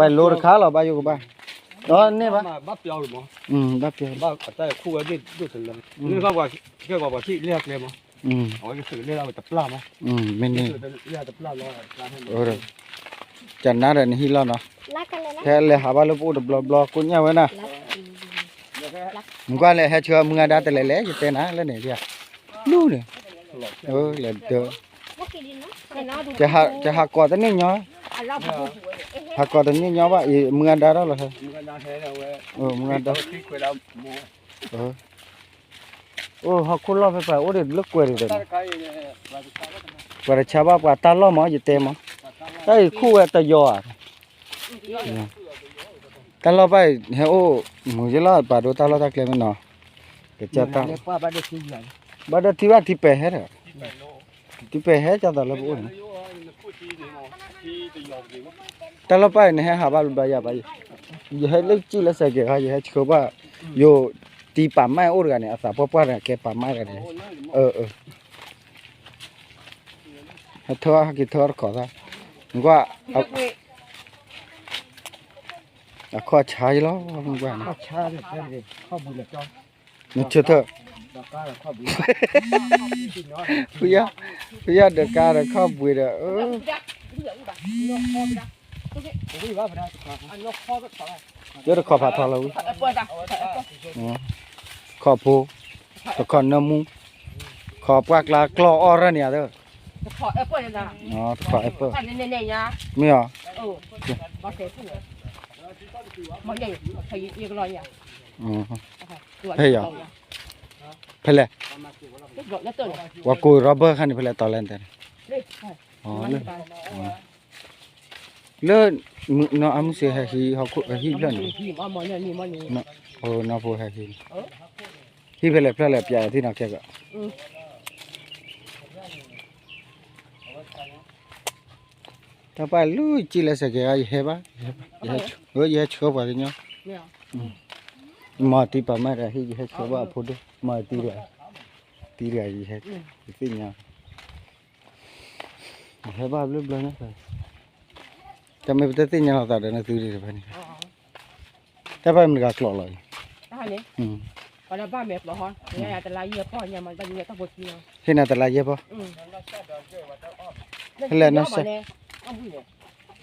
ပလိတခါလီၤ ဘၣ်ယိၣ်ကဘၣ်, ဒီးန့ၢ်ဘၣ်, ဘၣ်ပျီ, မ့ၢ်န့ၣ်, ကနၣ်ဒီးနဟံၣ်လီၤနီၤ, ဖဲလဲၤဟးဘၣ်လၢပအိၣ်တဘျီဘျီ ကိညၣ်ဝဲနၤ, မကွၢ်လဲၤဟဲဆှၢမုၢ်ဂၤဒါတလဲၤလဲၣ် ယတဲနၤလၢန့ၣ်ဒ်, လူၢ်န့ၣ်, လဲၤဒၢ, ကဟးကိးတန့ၢ်ညီ, ဟးကိးတန့ၢ်ညီဘၣ် အံၤမုၢ်ဂၤဒါထီၣ်လီၤ, မုၢ်ဂၤဒါ, အိၣ်ဟီၣ်ခိၣ်လီၢ်ဖဲပှၤအိၣ်ဒံးလၢကွဲၤဒံးဒီး, ပှၤတဆါဘၣ်ပှၤတၢ်လီၢ်မး ယတဲမး, တၢ်အံၤခိၣ်ဝဲတယီၤဧါ, တၢ်လီၢ်ဘၣ်အံၤ ဟဲအိၣ်မုာ်ယလီၤ ပာ်ဒိတၢ်လီၢ်တၢ်ကျဲမ့ၢ်နီၤ, ကစၢ်တၢ်, ဘၣ်ဒီးထံဘၣ် ထံပဲာ်ဟဲဒီး, ထံပဲာ်ဟဲကၢ်သးလၢပအိၣ်န့ၣ်, တၢ်လီၢ်ဘၣ်အံၤ နဟဲဟးဘၣ်ဘျီယၤဘၣ်, ယဟဲလၢကံၣ်လၢစဲးကဲးခါ ယဟဲဆှၢဘၣ်, ယိၤတံၤပာ်မၢ်အိၣ်တဂၤန့ၣ် အသးပှၢ်ပှၢ်တဂၤကဲပာ်မၢ်တဂၤန့ၣ်, ဟဲထၢဟဲက့ၤထၢတခီသၣ်, နကွၢ်, အခီၣ်ဆါယလီၤ, မ့ၢ်ကွၢ်န့ၣ်, နဆၢထၢၣ်, ဖုယီၢ်ဒီးကါဒီးခီၣ်ဘှံးဒီး, ယတခီၣ်ဖးထီလီၤဝံၤ, ခီၣ်ဖိ, တခီၣ်နၢမူ, ခီၣ်ပှၢ်ကျါကျီၢ်အီၣ်ရၢၢ်န့ၣ်ဧါ, တခီၣ်အဲၣ်ပၢၢ်, မ့ၢ်ဧါ, ဖဲယီၤ, ဖဲလဲၣ်, ပှၤကိး rubber ခါန့ၣ် ဖဲလဲၣ်တီၤလဲၣ်တဲန့ၣ်, လၢ, နီၢ်အမုၢ်စ့ဟဲဟံးဟီၣ်ခိၣ်ဟံၣ်ဖျၢၣ်န့ၣ်, နီၢ်ဖိဟဲဟံး, ဟံၣ်ဖဲလဲၣ်ဖျၢၣ်လဲၣ်ပျဲထံၣ်နီၢ်ခဲက, တၢ်ပၢ်လူၤကံၣ်လၢစဲးကဲး ယဟဲဘၣ်, ယဟဲဆှၢပှၤကညီ, မၤတံၤပာ်မၢ်ဒီးဟံၣ် ယဟဲဆှၢဘၣ်အဖိဒိၣ်, မၤတံၤတဂၤ, တံၤတဂၤ ယဟဲ, ယသ့ၣ်ညါ, ယဟဲဘၣ်ဘျၢဘျၢညါ, တၢ်မ့ၢ်ပတသ့ၣ်ညါလီၤသးဒီးနသုဒံးတဖဲန့ၣ်, တၢ်ပၢ်မတၤတဂၤကျိးလီၤအံၤ, ဟ့ၣ်နၤတလါယဲၢ်ပီၢ်, ဖဲလဲၣ်နီၢ်စဲး,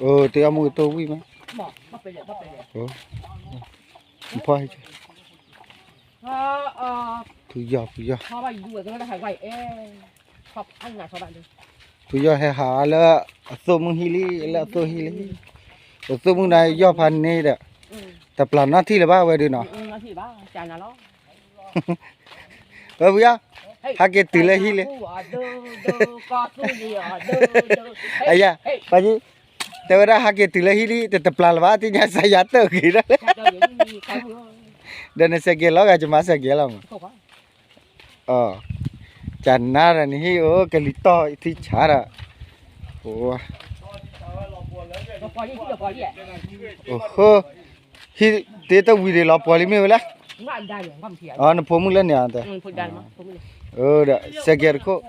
အတအီၣ်မူကတိၢ်ဝံၣ်မး, ဖီ, ဖုယီၢ်, ဖုယီၢ်, ဖုယီၢ်ဟဲဟးလၢအသိၣ်မုၢ်ဟံၣ်လံ, လၢအသိၣ်ဟံၣ်လံ, အသိၣ်မုၢ်နၤယီၢ်ဖးန့ၣ်ဒီး, တပျၢ်နီၢ်ထံၣ်လၢၤဘၣ်ဝဲဒုးနီၤ, ဝဲဖုယီၢ်, ဟးက့ၤတုၤလၢဟံၣ်လံ, အယၤ, ပှၤယံၤ, တဲဝဲဒၣ်ဟးက့ၤတုၤလၢဟံၣ်လံ တတပျၢ်လၢၤဘၣ် သ့ၣ်ညါစၢ်ယၤတၢ်ဂ့ၤဒၣ်လဲာ်, ဒီးနစဲးကဲးလီၤဂၤ ယမၤစဲးကဲးလီၤမး, ကနါဒီးနဟံၣ်အိၣ် ကလံၤတီၢ်ထံဆးဒီး, အိၣ်, ဟံၣ်တ့တဝံၤဒံးလီၤပှီၤလံမ့ၢ်ဝဲလဲၣ်, နဖိမုၣ်လၢန့ၣ်ဧါ, ဒီးစဲးကဲးတခိၣ်,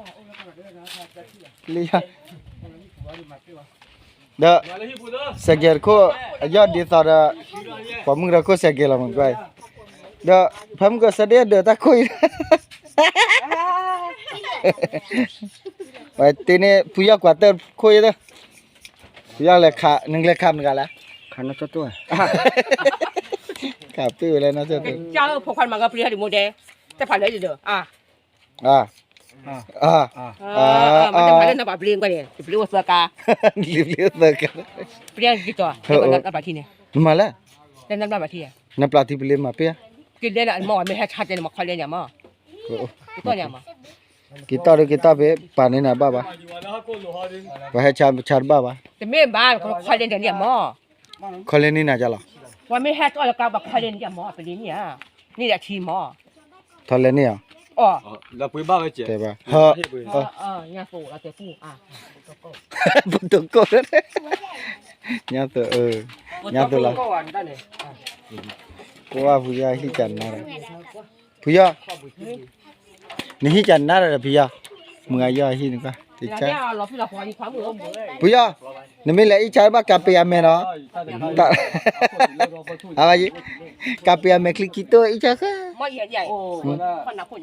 လံ ဒီးစဲးကဲးတခိၣ်, အယီၢ်ဒ်သိးဒီး, ပှၤမုၣ်ကဒီးခိၣ်စဲးကဲးလီၤမးကွၢ်အံၤ, ဒီးဖဲမုၢ်ကီးစဲးဒ့ဒၢးတၢ်ခိၣ်အံၤ, ဝဲတ့န့ၣ် ဖုယီၢ်ကွၢ်တၢ်ခိၣ်အံၤ, ဖုယီၢ်လဲၤခး နကလဲၤခးမတၤတဂၤလဲၣ်, ခးပ့ၢ်ဝဲလၢနီၢ်ကၠီၣ်တိ, ဖိခွါမၤကပျံၤဟဲဒံးမိၢ်ဒဲ, တဖၣ်လၢဒၢး, အါ, အါ, မ့ၢ်တမၤလၢနဘၣ်ပျံၤကွၢ်န့ၣ် တပျံၤအိၣ်သၢကါ, ပျံၤအိၣ်သၢကါ, ပျံၤက့ၤကီး, နဘၣ်ပျံၤန့ၣ်, နမၤလဲၣ်, နဘၣ်ပျံၤ, နပျံၤထံပျံၤမၤပျံၤ, ကလဲၤလၢအမ့ၢ် မ့ၢ်ဟဲဆါတဲန့ၣ် မ့ၢ်ခီလဲန့ၣ်မ့ၢ်, က့ၤတီၢ်ဒုးက့ၤတီၢ်ဖဲ ပာ်န့ၢ်နၤဘၣ်ဘၣ်, ပှၤဟဲဆါဆါတဘၣ်ဘၣ်, တမ့ၢ်ဘၣ် ခီလဲန့ၣ်မ့ၢ်, ခီလဲန့ၣ်နၤကလီၤ, ပှၤမ့ၢ်ဟဲတီၢ်လၢကါ ပှၤခီလဲန့ၣ်မ့ၢ် ပလံၤန့ၣ်ဧါ, န့ၣ်ဒီးထံမ့ၢ်, ထီလဲန့ၣ်ဧါ, တဲဘၣ်, ပတိၢ်ကိၢ်, ညါသိး, ညါသိးလီၤ, ကွၢ်ဖုယီၢ်ဟံၣ်ကနါဒီး, ဖုယီၢ်, နဟံၣ်ကနါဒီးဖုယီၢ်, မုၢ်ဂၤယီၢ်ဟံၣ်န့ၣ်ကွၢ်, ပယီၤ, နမ့ၢ်လဲၤအံၣ်ဆါဘၣ်ကးပယၤမဲာ်နီၤ, အဝဲ, ကးပယၤမဲာ်ချံခံတိၢ်အံၣ်ဆါဃၢ,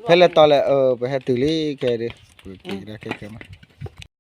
ဖဲလဲၣ်တီလဲၣ် ပဟဲတုၤလံခဲဒုး, ပက့ၤကဒါခဲခဲမး,